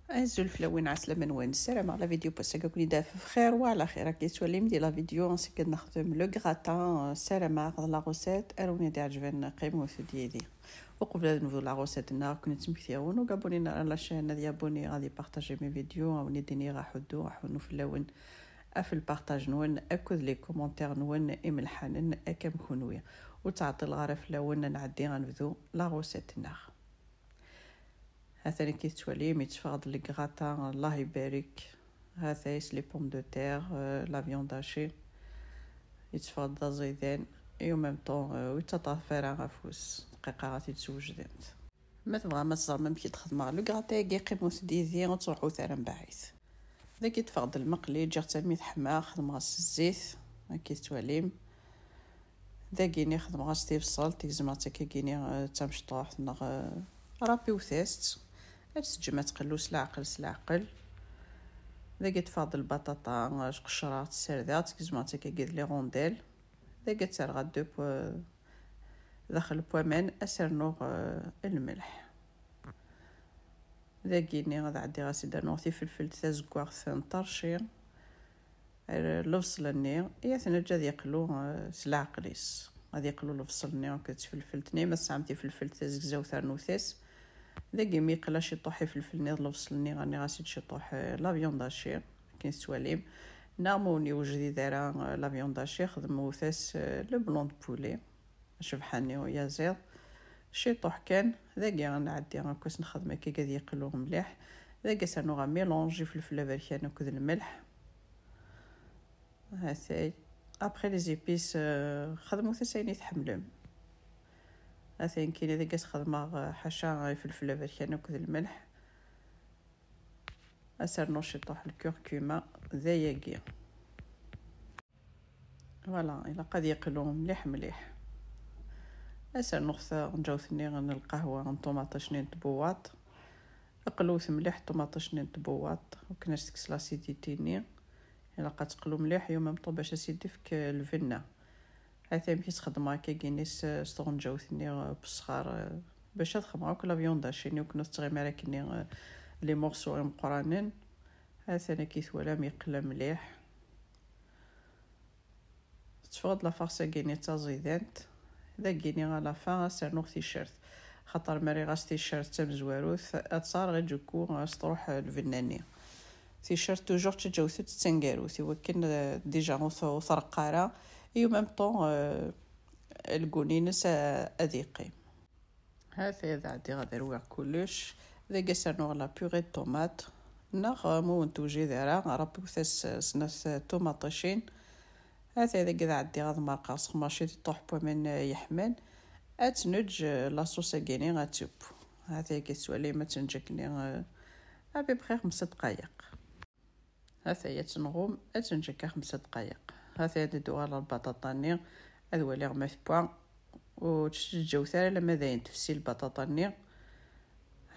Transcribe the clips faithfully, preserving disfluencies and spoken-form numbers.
Azul fell-awen, ɛeslama-nwen. Ssarameɣ la vidéo n wass-agi ad ken-id-taf bxir wa ɛla xir. Akka tettwalim di la vidéo ansi kan nexdem le gratin. Ssarameɣ d la recette ara wen-iɛeǧben, qqimet yid-i. Uqbel ad nebdu la recette-nneɣ, ad ken-ttmektiɣ win ur abonné ara à la chaîne ad yabonné, ad ypartaji mes vidéos, ad wen-d-iniɣ aḥuddu, aḥunnu fell-awen ɣef lpartaj-nwen akked les commentaires-nwen imelḥanen akka am kunwi. Ur ttɛeṭṭileɣ ara fell-awen, ad nɛeddi ad nebdu la recette-nneɣ. Ha-t-an akka tettwalim, yetteffeɣ-d le gratin, Allah ibarik. Ha-t-ay s les pommes de terre, euh, la viande hachée. Yetteffeɣ-d d aẓidan, et en même temps, euh, ur yettaṭṭaf ara afus. Dqiqa ad t-id-swejdemt. Ma tebɣam ad teẓrem amek i d-xedmeɣ le gratin-agi, qqimet yid-i, ur ttruḥut ara mebɛid. Dagi ṭṭfeɣ-d lmeqli, ǧǧiɣ-tt armi teḥma, xedmeɣ-as s zzit, akka i tettwalim. Dagini xedmeɣ-as tibṣelt, gezmeɣ-tt akkagini, eh, d tamecṭuḥt neɣ, eh, rapiwet-as-tt. Ad teǧǧem ad tqellu s leɛqel, s leɛqel. Dagi ṭṭfeɣ-d lbaṭaṭa, eh, qecreɣ-tt, ssardeɣ-tt, gezmeɣ-tt akkagi d les rondelles. Dagi ad tt-rreɣ ad deux po-, daxel n waman, ad s-rnuɣ, eh, lmelḥ. Dagini ad ɛeddiɣ ad s-id-rnuɣ tifelfelt tazeggaɣt n ṭerci, ar lebṣel-nni, i ad t-neǧǧ ad yeqlu, eh, s leɛqel-is. Ad yeqlu lebṣel-nni akked tfelfelt-nni, ma tesɛam tifelfelt tazegzawt rnut-as. Dagi mi yeqla ciṭuḥ ifelfel-nni d lebṣel-nni, rniɣ-as-id ciṭuḥ, eh, la viande hachée, akken tettwalim. Neɣ ma ur yewjid ara, eh, la viande hachée, xedmut-as, eh, le blanc de poulet. Acebḥani uyaziḍ. Ciṭuḥ kan, dagi ad nɛeddi akk ad s-nexdem akka ad yeqlu mliḥ. Dagi ad s-rnuɣ mélange ifelfel aberkan akked lmelḥ. Ha-t-ay. Après les épices, euh, xedmut-as ayen i tḥemmlem. Ha-t-ay nekkini dagi ad s-xedmeɣ, euh, ḥaca ifelfel aberkan akked lmelḥ. Ad s-rnuɣ ciṭuḥ lkurkuma d ayagi. Voilà, ilaq ad yeqlu mliḥ mliḥ. Ad s-rnuɣ taɣenǧawt-nni n lqahwa n ṭumaṭic-nni n tbuwaṭ. Qluwet mliḥ ṭumaṭic-nni n tbuwaṭ, akken ad s-tekkes l'acidité-nni. Ilaq ad teqlu mliḥ, et en même temps bac ad s-id-tefk lbenna. Ha-t-ay amek i tt-xedmeɣ akkagini s, s tɣenǧawt-nni, eh, n wesɣar, eh, bac ad xedmeɣ akk la viande hachée-nni, akken ur tettɣimi ara akkenni, eh, les morceaux imeqqranen. Ha-t-an akka i twalam yeqla mliḥ. Tetteffeɣ-d la farce-agi-nni d taẓidant. Dagini à la fin ad s-rnuɣ ticcert. Xaṭer ma rriɣ-as ticcert d tamezwarut, ad tt-rreɣ i ǧukku, ad s-truḥ lbenna-nni. Ticcert toujours ttaǧǧawet-tt d taneggarut, i wakken, eh, déjà ur t-, ur treqq ara, et en même temps, eh, lgun-ines, eh, ad yeqqim. Ha-t-ay ad ɛeddiɣ ad rwiɣ kullec. Dagi ad s-rnuɣ la purée de tomate, neɣ, eh, ma ur n-tewjid ara, rapiwet-as, eh, snat, eh, tumaṭicin. Ha-t-ay dagi ad ɛeddiɣ ad merqeɣ s xmerci ciṭuḥ n waman, eh, yeḥman. Ad tt-neǧǧ, eh, la sauce-agi-nni ad teww. Ha-t-ay akka tettwalim ad tt-neǧǧ akkenni, eh, à peu près xemsa dqayeq. Ha-t-ay ad tt-nɣum, ad tt-neǧǧ akka xemsa dqayeq. Ha-t-ay ad d-uɣaleɣ lbaṭaṭa-nni, ad waliɣ ma tewwa. Ur tt-teǧǧawet ara alamma d ayen tefsi lbaṭaṭa-nni.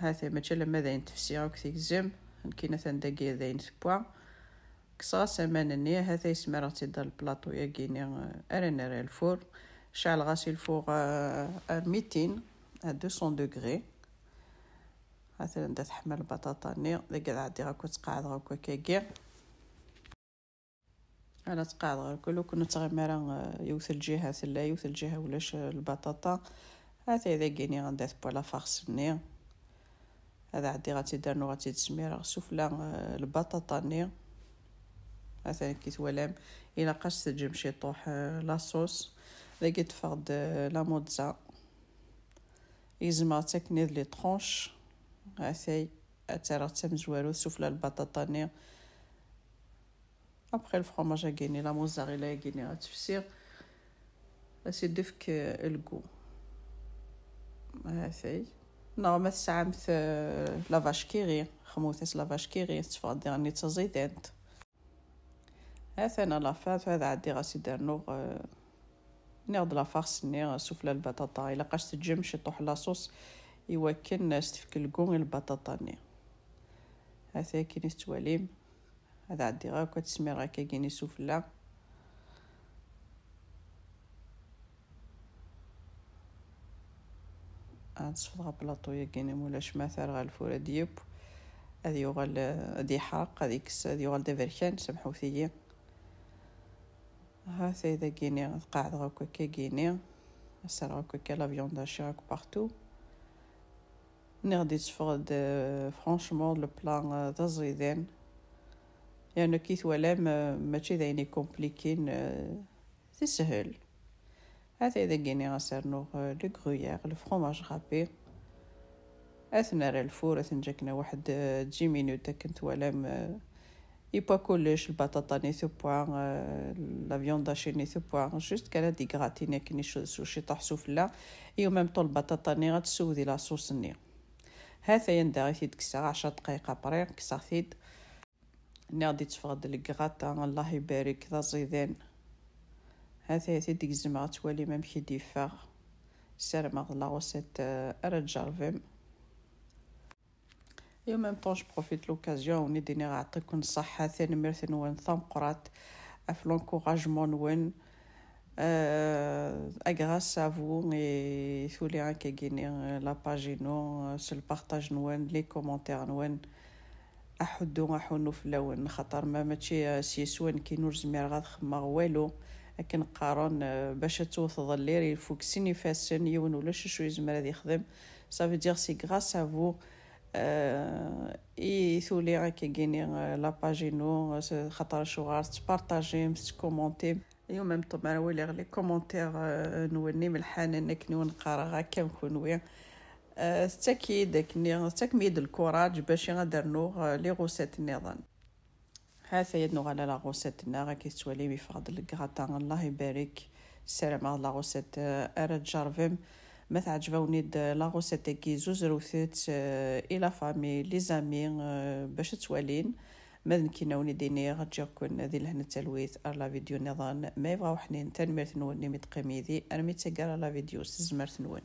Ha-t-ay mačči alamma d ayen tefsi akk tegzem. Nekkini atan dagi d ayen tewwa. Kkseɣ-as aman-nni, ha-t-ay smireɣ-tt-id ar lplaṭu-yagi-nni, eh, ara nerr ar lfur. Ceɛleɣ-as i lfur, eh, ar mitin, à deux cents degrés. Ha-t-an anda teḥma lbaṭaṭa-nni, dagi ad ɛeddiɣ akk ad tt-qeɛdeɣ akk akkagi. Ala, ttqeɛdeɣ akk, lukan ur tettɣimi ara, eh, yiwet lǧiha tella, yiwet lǧiha ulac, eh, lbaṭaṭa. Ha-t-ay dagini anda tewwa la farce-nni. Ad ɛeddiɣ ad tt-id-rnuɣ, ad tt-id-smireɣ sufella, eh, lbaṭaṭa-nni. Ha-t-an akka i twalam, ilaq ad s-teǧǧem ciṭuḥ, eh, la sauce. Dagi ṭṭfeɣ-d, eh, la mozza. Gezmeɣ-tt akken d les tranches. Ha-t-ay, ad tt-rreɣ d tamezwarut sufella lbaṭaṭa-nni. Après le fromage-agi-nni, la mozzarella-agi-nni ad tefsi. Ad s-id-tefk, euh, le goût. Ha-t-ay. Neɣ ma tesɛamt, euh, la vache qui rit, xedmut-as la vache qui rit, tetteffeɣ-d diɣenni d taẓidant. Ha-t-an à la fin, ad ɛeddiɣ ad s-id-rnuɣ, euh, nniɣ-d la farce-nni, euh, sufella lbaṭaṭa. Ilaq ad s-teǧǧem ciṭuḥ la sauce i wakken ad s-tefk le goût i lbaṭaṭa-nni. Ha-t-ay akken i tettwalim. Ad ɛeddiɣ akk, ad smireɣ akkagini sufella. Ad sfeḍeɣ plaṭu-yagini, ma ulac ma terɣa lfur ad d-yeww. Ad yuɣal, eh, ad yeḥreq, ad yekkes, ad yuɣal d aberkan, samḥut-iyi. Ha-t-ay dagini, ad qeɛdeɣ akk akka gini. Ad serreɣ akk akka la viande hachée akk partout. Nniɣ-d yetteffeɣ-d, eh, franchement, le plat, eh, d aẓidan. Yerna ki twalam, eh, mačči d ayen ikomplikin, eh, tishel. Ha-t-ay dagini, ad s-rnuɣ, eh, le gruyère, le fromage râpé. Ad t-nerr ar lfur, ad t-neǧǧ akken waḥed, eh, dix minutes, akken twalam, eh, yewwa kullec, lbaṭaṭa-nni tewwa, eh, la viande hachée-nni tewwa, juste kan ad d-igratin akken icu-, s uciṭuḥ sufella, i en même temps lbaṭaṭa-nni ad tsew di la sauce-nni. Ha-t-ay anda i t-id-kkseɣ, ɛecra dqayeq après, kkseɣ-t-id. Nniɣ-d yetteffeɣ-d le gratin, Allah ibarek, d aẓidan. Ha-t-ay ad t-id-gezmeɣ, ad twalim amek i d-yeffeɣ. Ssarameɣ d la recette, eh, ara tjerrbem. Et en même temps, je profite l'occasion ad wen-d-iniɣ yeɛṭiken ṣṣeḥḥa, tanemmirt-nwen tameqqrant ɣef l'encouragement-nwen. Euh, grâce à vous i tuli akkagini, euh, la page-inu, euh, s le partage-nwen, les commentaires-nwen. Aḥuddu, aḥunnu fell-awen, xaṭer ma mačči, euh, s yes-wen kan ur zmireɣ ad xedmeɣ walu. Akken qqaren, euh, bac ad tewteḍ llir, il faut sin ifassen, yiwen ulac acu yezmer ad yexdem. Ça veut dire c'est grâce à vous, euh, i tuli akkagini, euh, la page-inu, euh, s-, xaṭer acuɣer tettpartajim, tettkumuntim. Et en même temps, ara waliɣ les commentaires, euh, nwen imelḥanen akken i wen-qqareɣ akka am kunwi. Euh, tettak-iyi-d akken, tettak-iyi-d lkuraj bac ad rnuɣ, euh, les recettes nniḍen. Ha-t-ay ad nuɣal ar la recette-nneɣ, akka i tettwalim yeffeɣ-d le gratin, Allah ibarek. Ssarameɣ d la recette, euh, ara tjerrbem. Ma teɛǧeb-awen-id, euh, la recette-agi, zuzrewt-tt, euh, i la famille, les amis, euh, bac ad twalin. Ma d nekkini ad wen-id-iniɣ, ǧǧiɣ-ken di lehna d talwit ar la vidéo nniḍen. Ma yebɣa uḥnin, tanemmirt-nwen imi d-teqqim yid-i armi d taggara la vidéo s tezmert-nwen.